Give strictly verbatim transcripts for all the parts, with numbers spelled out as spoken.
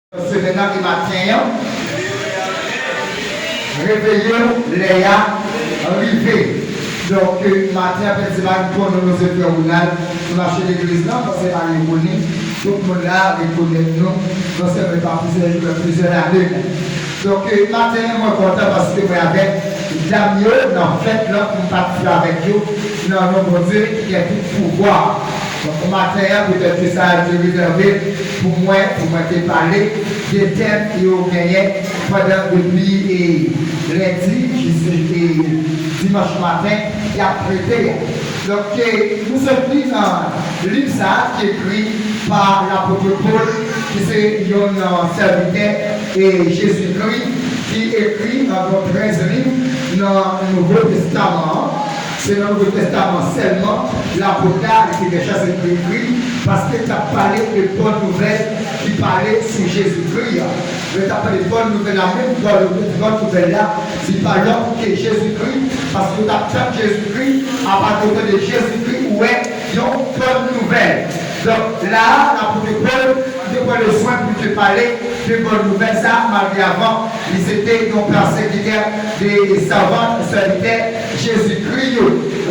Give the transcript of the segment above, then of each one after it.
Semèn nan e maten an, reveye w, lè a rive. Donk, maten an, pèdi mari pou nou, nou se frè Ronald, nou mache legliz lan, paske mari yo konnen, tout moun la rekonèt nou, non sèlman pa plizyè jou, men plizyè lane. Donk, maten an, mwen kontan paske mwen avèk dam yo nan fèt lan, m pa t fè avèk yo, nan non Bondye ki gen tout pouvwa. Donk, maten an, petèt ke sa te rezève pou mwen, pou mwen te pale de tèm yo genyen pandan depi, e, lendi jis, e, dimanch maten y ap trete a. Donk, e, nou sot li nan liv sa a ki ekri pa lapot Pòl, ki se yon, e, sèvitè, e, Jezikri, ki ekri anviwon trèz liv nan Nouvo Testaman an. Se nan Nouvo Testaman sèlman lapot la li te gen chans ekri, paske l t ap pale de bòn nouvèl ki pale sou Jezikri a. Yo t ap pale bòn nouvèl la, menm bòn, bòn nouvèl la, se pa lòt ke Jezikri, paske yo t ap tann Jezikri, apati yo tande Jezikri, ou wè yon bòn nouvèl. Donk, la a, lapot Pòl, li te pran le swen pou l te pale de bòn nouvèl sa a, malgre avan, li se te yon pèsekitè de sèvant, sèvitè Jezikri yo.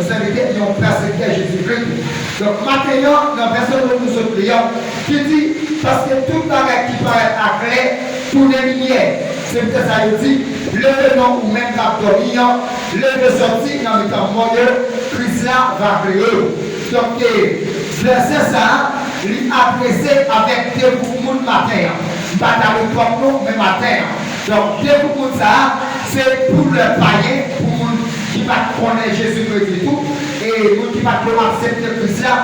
Sèvitè, yon pèsekitè Jezikri yo. Donk, maten an, nan vèsè nou sot li an, ki di, paske tout bagay ki parèt aklè, tounen limyè. Se poutèt sa yo di, leve non ou menm k ap dòmi an, leve sòti nan mitan mò yo, Kris la va klere w. Donk, e, vèsè sa a, li adrese avèk de gwoup moun maten an. M pa t ale twòp non, men maten an. Donk, de gwoup moun sa a, se pou lè payen, pou moun ki pa t konnen Jezikri ditou, e moun ki pa t ko aksepte Kris la,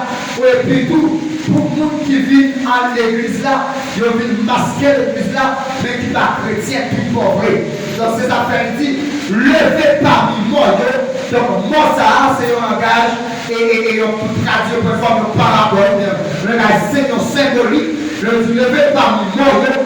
epi tou, pou moun ki vin al legliz la, yo vin maske legliz la, men ki pa kretyen tout bon vre. Donk, se sa k fè l di, leve pami mò yo. Donk, mò sa a, se yon langaj, e, e, e yon tradui, yon fòm, yon parabòl, oubyen langaj sen, yon senbolik. Lè l di, leve pami mò yo,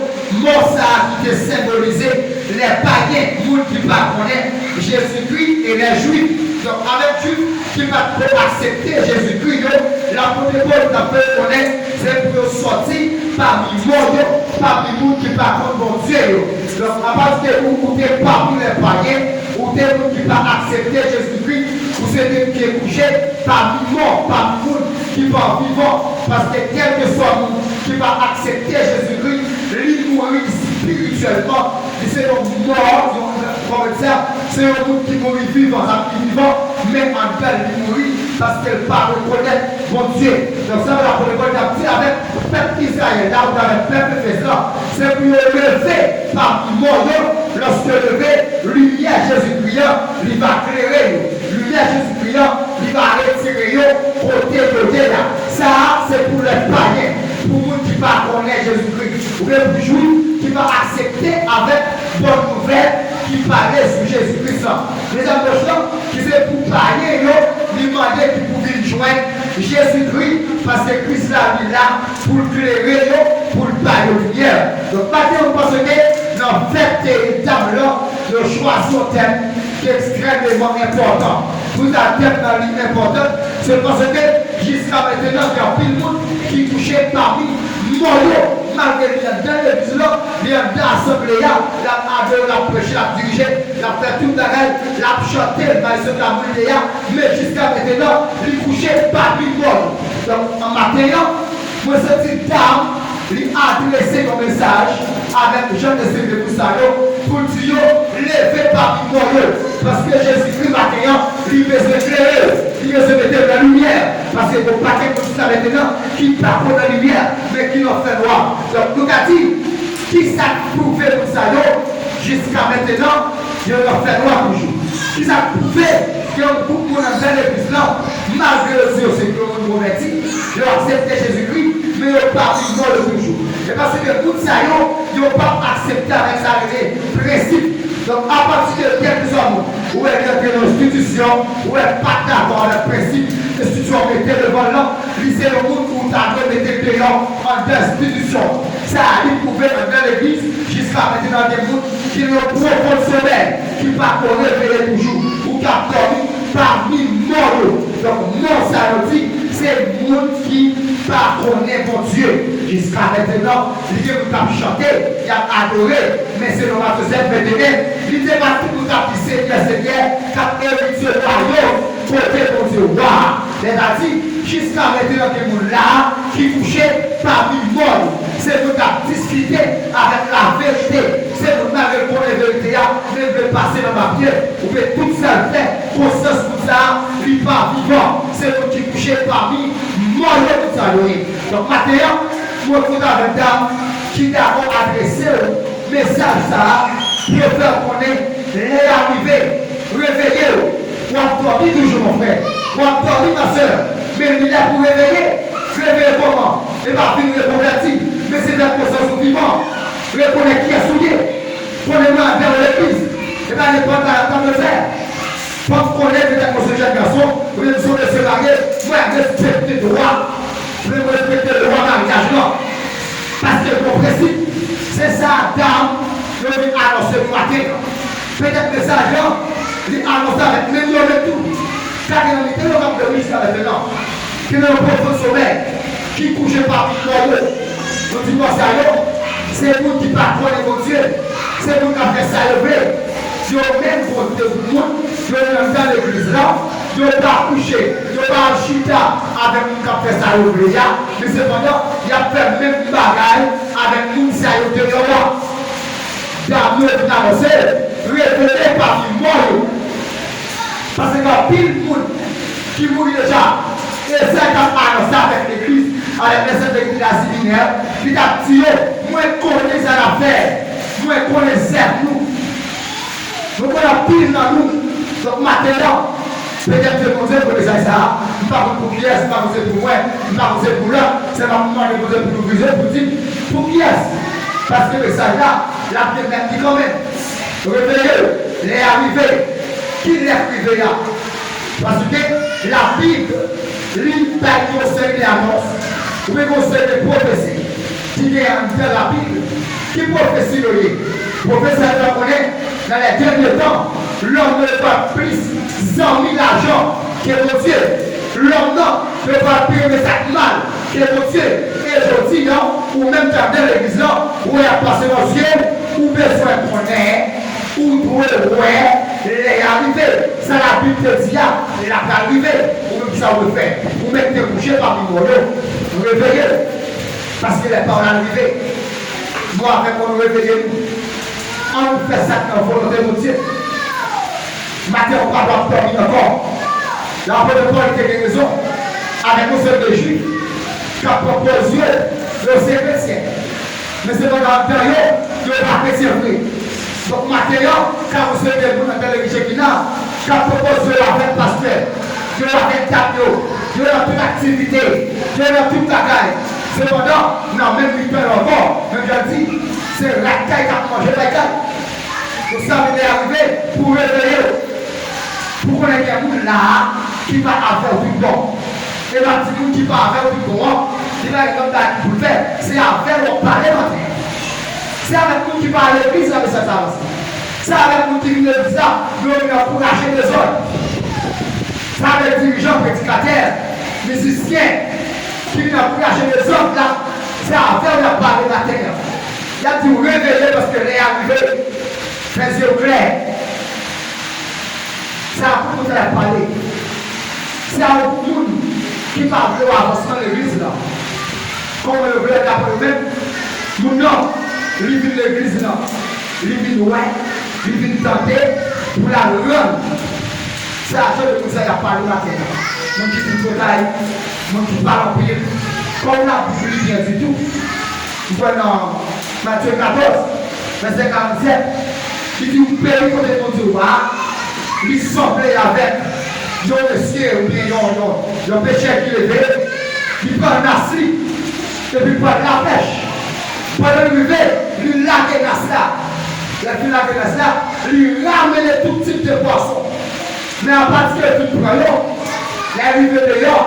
mò sa a ki te senbolize lè payen, moun ki pa konnen Jezikri, e lè Jwif. Donk, avèk Jwif ki pa t ko aksepte Jezikri yo, lapot Pòl t ap fè yo konnen se pou yo sòti pami mò yo, pami moun ki pa konn Bondye yo. Donk, apati de ou, ou te pami lè payen, ou te moun ki pa aksepte Jezikri, ou se te moun ki kouche pami mò, pami moun ki pa vivan, paske kèlkeswa moun ki pa aksepte Jezikri, li mouri espirityèlman, li se yon mò, yon, kòman di sa, se yon moun ki mouri vivan, sa ki vivan, men anndan l li mouri, paske l pa rekonèt Bondye. Donk, sa vle apot Pòl t ap di avèk pèp Izrayèl la, ou avèk pèp Efèz la, se pou yo leve pami mò yo, lòske yo leve, limyè Jezikri an, li va klere yo. Limyè Jezikri an, li va retire yo kote yo ye a. Sa a, se pou lè payen, pou moun ki pa konnen Jezikri, oubyen pou Jwif ki pa aksepte avèk bòn nouvèl ki pale sou Jezikri sa. Dezyenm branch lan, ki se pou payen yo, li mande ki pou vin jwenn Jezikri, paske Kris la, li la pou l klere yo, pou l ba yo limyè. Donk, maten an, m panse ke nan fèt, e, dam lan, yo chwazi yon tèm ki ekstrèmeman enpòtan. Poukisa tèm nan li enpòtan? Se paske jiska mentenan, gen anpil moun ki kouche pami mò yo. Malgre li anndan legliz lan, li anndan asanble a, l ap adore, l ap preche, l ap dirije, l ap fè tout bagay, l ap chante, l bay sot lamoul de a, men jiska mentenan, li kouche pami mò yo. Donk, an maten an, mwen santi dam, li adrese yon mesaj avèk jan de seri de moun sa yo, pou l di yo, leve pami mò yo, paske Jezikri maten an, li bezwen klere yo, li bezwen mete yo nan limyè, paske gon pakèt moun jiska mentenan ki pa ko nan limyè, men ki nan fènwa. Donk, nou ka di, kisa k pwouve moun sa yo, jiska mentenan, yo nan fènwa toujou? Kisa k pwouve ke yon gwoup moun anndan legliz lan, malgre yo di yo se yon moun konvèti, yo aksepte Jezikri, men yo pami mò yo toujou? E paske moun sa yo, yo p ap aksepte avèk sa rele prensip. Donk, apati de kèlkeswa moun, ou wè li antre nan enstitisyon, ou wè pa t dakò avèk prensip enstitisyon mete devan l lan, li se yon moun ou ta dwe mete deyò anndan enstitisyon. Sa a, li pwouve anndan legliz, jiska mentenan gen moun ki nan pwofon somèy, ki pa ko reveye toujou, ou k ap dòmi pami mò yo. Donk, mò sa yo di, se moun ki pa konnen Bondye. Jiska mentenan, li gen moun k ap chante, y ap adore, men selon Mat Joseph venteyen, li te pa tout moun k ap di, Senyè, Senyè, k ap eritye wayòm kote Bondye wa a. Sètadi, jiska mentenan gen moun la a ki kouche pami mò yo. Se moun k ap diskite avèk laverite. Se moun, malgre l konnen verite a, men l vle pase nan papye. Oubyen tout sa l fè, konsyans moun sa a, li pa vivan. Se moun ki kouche pami mò yo, moun sa yo ye. Donk, maten an, mwen kontan avèk dam ki dakò adrese w mesaj sa a, pou yo fè w konnen lè a rive. Reveye w. W ap dòmi toujou, mon frè. W ap dòmi, ma sè. Men li lè pou reveye. Reveye kòman? E pa vin rekonvèti, men se fè konsyans ou vivan. Rekonèt kiyès ou ye. Konnen mwen adere legliz. E pa nenpòt bagay m ta dwe fè. Fòk konnen petèt mwen se jèn gason, oubyen m se yon mesye marye, mwen respekte dwa. Mwen respekte lwa maryaj lan. Paske gon prensip, se sa dam yo vin anonse nou maten an. Petèt mesaj lan, li anonse avèk menm yo menm tou. Ka gen nan mitan yo k ap dòmi jiska mentenan. Ki nan yon pwofon somèy, ki kouche pami mò yo. Nou di mò sa yo, se moun ki pa konnen Bondye, se moun k ap fè sa yo vle. Yo menm Bondye pou moun, yo anndan legliz la, yo pa kouche, yo pa al chita avèk moun k ap fè sa yo vle a, men sepandan, y ap fè menm bagay avèk moun sa yo deyò a. Dam yo vin anonse, reveye pami mò yo. Paske gen anpil moun ki mouri deja. Ezayi t ap anonse avèk legliz, avèk lèzèv legliz Azi Minè, li t ap di yo, mwen konnen sa n ap fè, mwen konnen zèv nou. Nou konnen anpil nan nou. Donk, maten an, petèt se Bondye voye mesaj sa a. M pa konn pou kiyès, m pa konn se pou mwen, m pa konn se pou lòt. Sèlman m mande Bondye pou louvri je l, pou di m pou kiyès. Paske mesaj la, l ap gen mèt li kanmenm. Reveye w, lè a rive. Ki lè k rive a? Paske Labib, li bay yon seri de anons, oubyen yon seri de pwofesi ki gen anndan Labib. Ki pwofesi yo ye? Pwofesi a fè konnen, nan lè dènye tan, lòm nan pral plis zanmi lajan ke Bondye. Lòm nan pral pi renmen sa k mal ke Bondye. E jodi a, ou menm k ap nan legliz lan, ou wè y ap pase nan zye w, ou bezwen konnen, ou dwe wè lè a rive. Sa Labib te di a, l ap pral rive. Ou menm, kisa w dwe fè? Ou menm ki te kouche pami mò yo, reveye w. Paske lè pa w la rive. Mwen avèk ou, nou reveye nou. Ann fè sa k nan volonte Bondye. Maten an, w pa dwe ap dòmi ankò. Lapot Pòl te gen rezon avèk yon seri de Jwif k ap pran pòz yo, yo se kretyen. Men sepandan, anndan yo, yo pa kretyen vre. Donk, maten an, ka yon seri de moun anndan legliz Shekina k ap pran pòz yo avèk pastè, yo avèk dam yo, yo nan tout aktivite, yo nan tout bagay. Sepandan, nan menm mitan yo ankò, menm jan l di, se rat kay k ap manje pay kay. Donk, sa vle di lè a rive pou w reveye w. Pou konnen gen moun la a ki pa avè w tout bon. E m ap di moun ki pa avè w tout bon an, li pa gen lòt bagay ki pou l fè. Se avè w w ap pale maten an. Se avèk moun ki pa al legliz la mesaj sa vanse. Se avèk moun ki vin legliz la, yo vin ankouraje dezòd. Se avèk dirijan, predikatè, mizisyen ki vin ankouraje dezòd la, se avè w y ap pale maten an. Y ap di w reveye paske lè a rive. Fè zye w klè. Se a pou moun sa y ap pale. Se a pou moun ki pa vle w avansman legliz la. Kòman yo vle dapre yo menm? Moun nan, li vin legliz la, li vin wè, li vin tande pou l al rann. Se a jan de moun sa y ap pale maten an. Moun ki fin twotay, moun ki pale anpil. Kòm Labib li byen di tou, m kwè nan Matye katòz, vèsè karannsèt, li di, ou peri kote Bondye w a, li sanble avèk yon mesye oubyen yon, yon, yon pechè ki leve, li pran nas li, epi pral lapèch. Pandan l rive, li lage nas la. Lè l fin lage nas la, li ramene tout tip de pwason. Men apa di ke l fin pran yo, lè l rive deyò,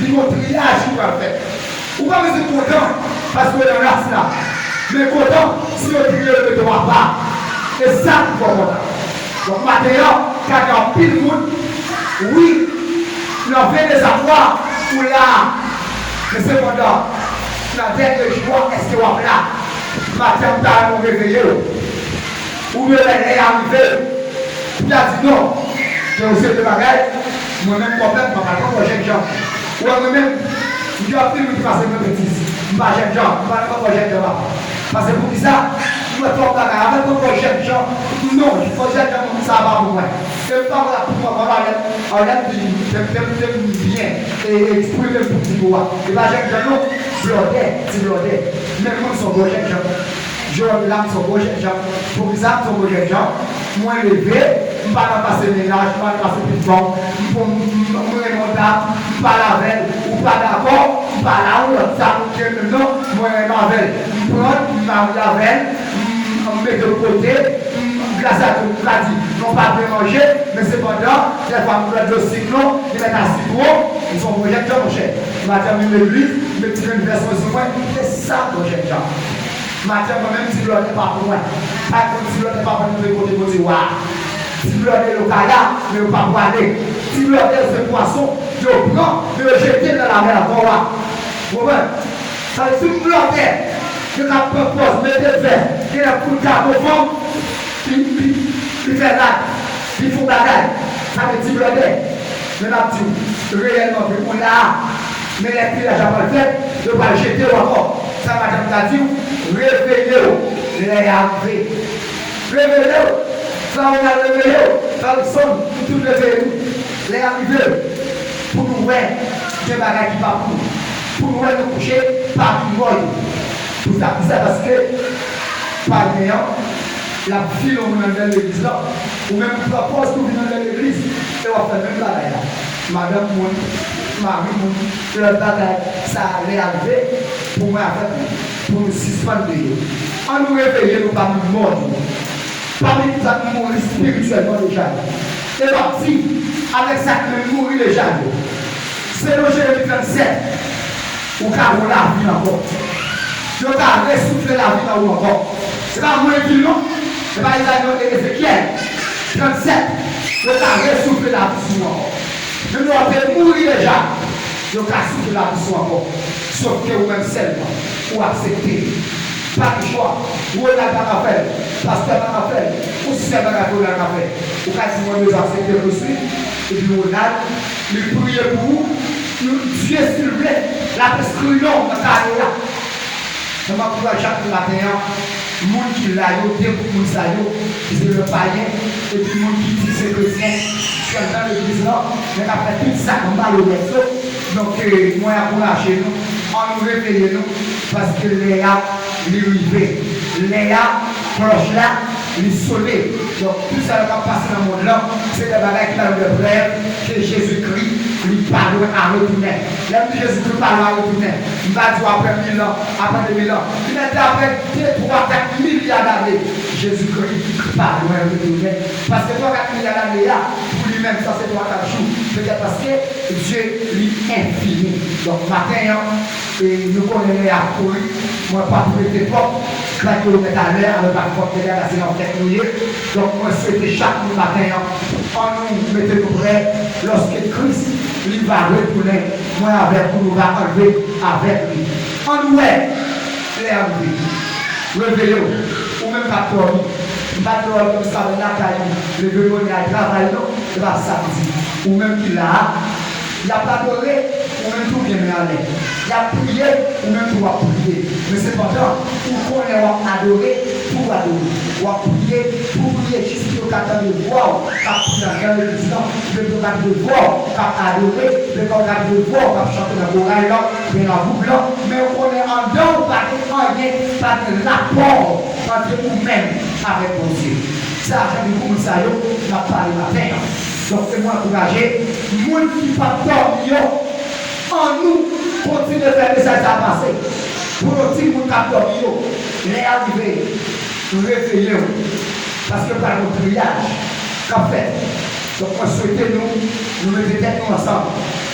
li gon triyaj ki pral fèt. Ou pa bezwen kontan paske w nan ras la. Men kontan si yo triye yo mete w apa. E sa ki fè w kontan. Donk, maten an, ka gen anpil moun, wi, nan ven dezafwa, ou la a. Men sepandan, Nan dènye jou a, èske w ap la? Maten an, m ta renmen w reveye w. Ou dwe wè lè a rive. Ou ta di non. Gen yon seri de bagay, mwen menm pwòp mwen, m pa pral pran bò jènjan. Ou wè mwen menm, m gen anpil moun ki pase mwen betiz. M pa jènjan, m pa pral pran bò jènjan papa. Paske poukisa? M wè twòp bagay. Avèk pran bò jènjan, non, bò jènjan moun sa a pa pou mwen. E m pa pral pou mwen, mwen pa lè, an lè m di, te m, te m, te m byen, e, e eksprime m pou di mo a. E pa jènjan non, blòdè, ti blòdè. Men mwen m se yon bò jènjan. Jodi la, m se yon bò jènjan. Poukisa m se yon bò jènjan? Mwen leve, m pa nan pase mennaj, m pa nan pase pitit fanm, m, m, m, m renmen yon dam, m pale avè l, ou pa dakò, m pale a yon lòt, sa nou gen menm non, mwen renmen avè l, m pran l, m marye avè l, m, m mete l kote, m, gras a Dye, m ka di, nou pa byen manje, men sepandan, dèfwa m pran dlo sitwon, li mèt a sitwon, m se yon bò jènjan, monchè. Maten m vin legliz, m met ti grenn vès mwen sou mwen, se sa bò jènjan. Maten mwen menm ti blòdè pa pou mwen. Pa konn ti blòdè pa pou mwen kote kote wa. Ti blòdè yo ka la, men yo pa pwale. Ti blòdè se pwason, yo pran, men yo jete nan lamè ankò wa. Konprann? Sa vle di blòdè, yo ka pran pòz, mete vès, gen lè pou l gade fanm, li, li, li fè lad, li fè bagay. Sa vle di blòdè. Men m ap di w, reyèlman vre, ou la a. Men lè triyaj la pral fèt, yo pral jete w ankò. Sa madanm ta di w, reveye w, lè a rive. Reveye w, Flawonan reveye w, Flavison, nou tout reveye nou. Lè a rive, pou nou wè, gen bagay ki pa pou nou. Pou nou wè nou kouche pami mò yo. Pou sa, pou sa, paske payen an, l ap file yon moun anndan legliz la. Ou menm ou pran pòz pou vin anndan legliz, e w ap fè menm bagay la. Madanm moun, mari moun, lòt bagay, sa a lè a rive pou mwen avèk ou, pou nou sispann veye. Ann nou reveye nou pami mò yo, pami moun sa ki mouri espirityèlman deja yo. E w ap di, avèk sa ki menm mouri deja yo, selon Jeremi trannsèt, ou ka gen lavi ankò. Yo ka resoufle lavi nan ou ankò. Se pa mwen ki di l non. Se pa Izayi non, e Ezekyèl trannsèt. Yo ka resoufle lavi sou ou ankò. Menm lè w te mouri deja, yo ka soufle lavi sou ou ankò. Sòf ke ou menm sèlman, ou aksepte. Pa gen chwa. Ronald pa ka fè l. Pastè pa ka fè l. Yon sèl bagay Ronald ka fè. Ou ka di, mwen bezwen aksepte Kris wi. Epi Ronald, li priye pou ou. Dye, silvouplè, l ap enskri non w nan kaye a. Men m ankouraje chak moun maten an, moun ki la yo, de gwoup moun sa yo, ki se lè payen, epi moun ki di se kretyen, ki anndan legliz lan, men k ap fè tout zak malonèt yo. Donk, eh, mwen ankouraje nou, ann nou reveye nou, paske lè a, li rive. Lè a, klòch la, li sone. Donk, tout sa yo k ap pase nan mond lan, se de bagay ki ba nou de prèv ke Jezikri, li pa lwen a retounen. Lè m di Jezikri pa lwen a retounen, m pa di w apre mil an, apre de mil an. Li mèt di apre de, twa, kat milya dane, Jezikri pa lwen retounen. Paske twa, kat milya dane a, pou li menm, sa se twa, kat jou. Petèt paske Dye, li enfini. Donk, maten an, e nou konnen lè a ap kouri, mwen p ap rete twòp. Klè kilomèt alè, alò pa fòt, mesye, se nan fèt nou ye. Donk, mwen swete chak moun maten an, ann nou mete nou prè, lòske Kris, li va retounen, mwen avèk ou, nou va anlve avèk li. Ann nou wè, lè a rive. Reveye w, ou menm k ap dòmi. M pa di w al konn sa lakay ou, leve bonè al travay non, se pa sa m di. Ou menm ki la a, y ap adore, ou menm tou gen men anlè. Y ap priye, ou menm tou w ap priye. Men sepandan, ou konnen w ap adore pou w adore. W ap priye pou w priye jis pou yo ka tande vwa w k ap priye anndan legliz lan, oubyen pou yo ka tande vwa w k ap adore, oubyen pou yo ka tande vwa w k ap chante nan koray lan, oubyen nan gwoup lan. Men ou konnen anndan w pa gen anyen, pa gen rapò ant ou menm avèk Bondye. Se a jan de moun sa yo n ap pale maten an. Donk, se mwen ankouraje moun ki p ap dòmi yo, ann nou kontinye fè mesaj sa a pase. Pou nou di moun k ap dòmi yo, lè a rive, reveye w. Paske pral gen yon triyaj k ap fèt. Donk, mwen swete nou, nou mete tèt nou ansanm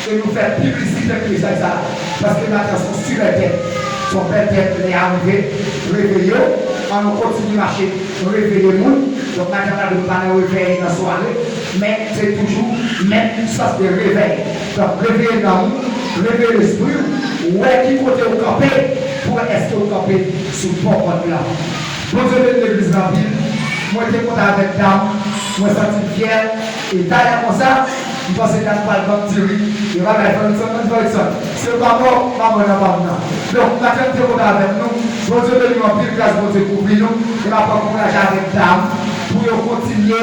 e nou fè piblisite pou mesaj sa a. Paske maten an se yon sipè tèm, se yon bèl tèm, lè a rive, reveye w, ann nou kontinye mache, reveye moun. Donk, maten an, nou pa nan revèy nan sware, men se toujou menm sans de revèy. Donk, reveye nanm ou, reveye lespri w, wè ki kote w kanpe, Èske w kanpe sou bò kòd la? Bondye beni legliz la anpil. Mwen te kontan avèk dam, mwen santi m fyè. E talè konsa, m panse dam pral ban m diri. E bagay Fredson, nan Fredson. Se pa mò, pa mò nan pa m nan. Donk, maten m te kontan avèk nou. Bondye beni w anpil, gras Bondye kouvri nou. E m ap ankouraje avèk dam pou yo kontinye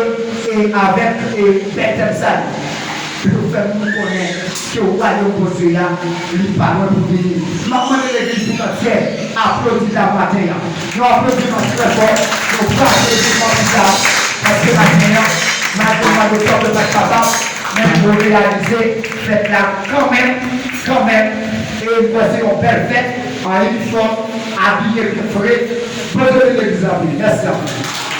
e avèk e bèl tèm sa yo. Pou yo fè moun konnen ke wayòm Bondye a, li pa lwen pou vini. M ap mande legliz tout antyè aplodi dam maten an. Yon aplodiman trè fò, yon bravo pou dam, paske maten an, malgre mwa doktòb yo pa t kapab, men nou reyalize fèt la kanmenm, kanmenm, e m panse yon bèl fèt, an inifòm, abiye byen fre. Bondye beni legliz la anpil. Mèsi anpil.